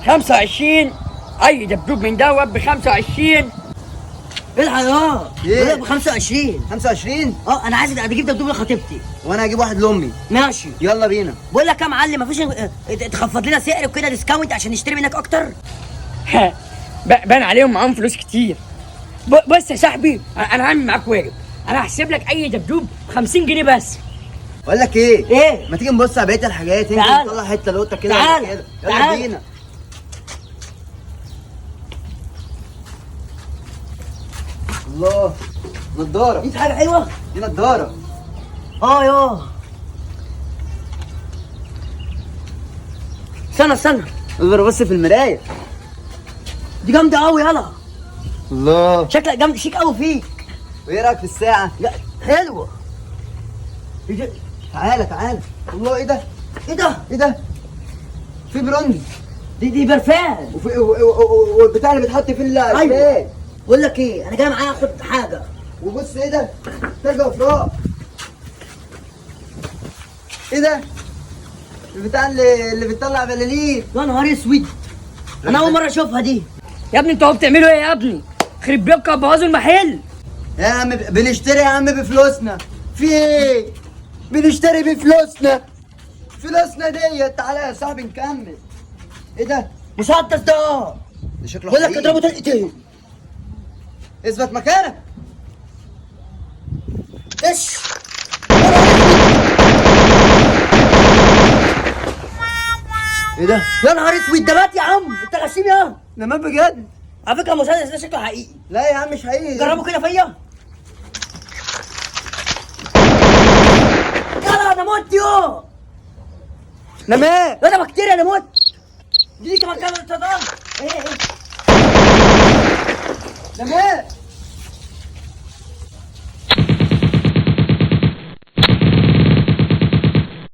25، اي دبدوب من دوت ب 25. الحق يا إيه؟ بقول لك ب 25. 25. اه انا عايز اجيب دبدوب لخطيبتي. وانا هجيب واحد لامي. ماشي يلا بينا. بقول لك يا معلم مفيش تخفض لنا سعر وكده discount عشان نشتري منك اكتر؟ بان عليهم معاهم فلوس كتير. بص يا صاحبي، انا هعمل معاك واجب، انا هحسب لك اي دبدوب 50 جنيه بس. بقول لك ايه؟ ايه؟ ما تيجي نبص على بقية الحاجات، يمكن تعال. نطلع حتة لقطة كده ولا تعال. كده. يلا تعال. بينا. الله، نضاره. دي حاجة حلوة. دي نضاره. اه يا استنى استنى، اصبر بص في المراية. دي جامدة قوي. يلا الله، شكلك جامد شيك قوي فيك. وايه رايك في الساعة؟ لا حلوة. تعالى تعالى. الله، ايه ده؟ ايه ده؟ ايه ده؟ في برونز. دي برفان. وفي والبتاع اللي بيتحط فيه ايوه. الشاي. بقول لك ايه، انا جاي معايا اخد حاجة. وبص ايه ده؟ تلج افراح. ايه ده؟ البتاع اللي بتطلع بلالين. يا نهار اسود، انا اول مرة اشوفها دي. يا ابني انتوا بتعملوا ايه يا ابني؟ خرب بيتكم، بوظوا المحل. يا عم بنشتري يا عم بفلوسنا. في ايه؟ بنشتري بفلوسنا، فلوسنا ديت. تعالى يا صاحبي نكمل. ايه ده؟ مسدس ده. ده شكله بقول لك حقيقي. اضربه طلقتين. اثبت مكانك. ايش؟ ايه ده؟ يا نهار اسود، ده مات يا عم، انت غشيم يا. ده مات بجد. على فكرة المسدس ده شكله حقيقي. لا يا عم مش حقيقي. جربوا كده فيا. يلا انا مت يا. ده مات. انا بكتيريا، انا مت. دي كمان كمان. ايه ايه ده مات.